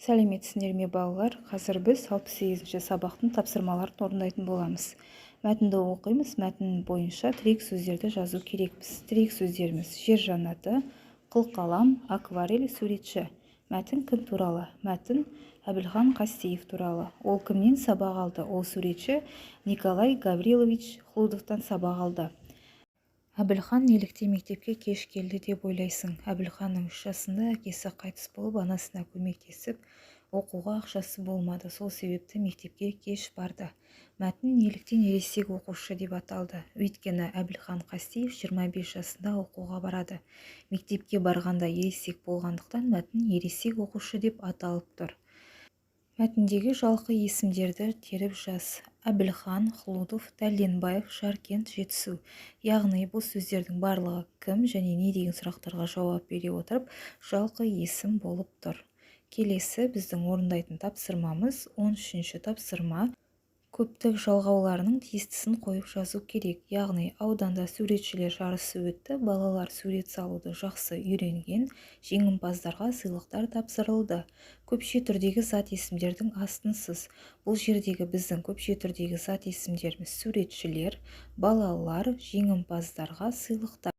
Сәлеметсіңдер ме, балалар! Қазір біз 68-ші сабақтың тапсырмаларын орындайтын боламыз. Мәтінді оқимыз. Мәтін бойынша тірек сөздерді жазу керекпіз. Тірек сөздеріміз: жер жаннаты, қылқалам, акварель, суретші. Мәтін кім туралы? Мәтін Әбілхан Қастеев туралы. Ол кімнен сабақ алды? Ол суретші Николай Гаврилович Хлудовтан сабақ алды. Әбілхан неліктен мектепке кеш келді деп ойлайсың? Әбілханның 3 жасында әкесі қайтыс болып, анасына көмектесіп, оқуға ақшасы болмады. Сол себепті мектепке кеш барды. Мәтін неліктен «Ересек оқушы» деп аталды? Өйткені Әбілхан Қастеев 25 жасында оқуға барады. Мектепке барғанда ересек болғандықтан, мәтін «Ересек оқушы» деп аталып тұр. Мәтіндегі жалқы есімдерді теріп жаз. Әбілхан, Хлудов, Дәленбаев, Жаркент, Жетісу. Яғни бұл сөздердің барлығы кім және не деген сұрақтарға жауап бере отырып, жалқы есім болып тұр. Келесі біздің орындайтын тапсырмамыз, 13-ші тапсырма. Көптік жалғауларының тиістісін қойып жазу керек. Яғни ауданда суретшілер жарысы өтті, балалар сурет салуды жақсы үйренген, жеңімпаздарға сыйлықтар тапсырылды. Көпше түрдегі зат есімдердің астын сыз. Бұл жердегі біздің көпше түрдегі зат есімдеріміз: суретшілер, балалар, жеңімпаздарға сыйлықтар.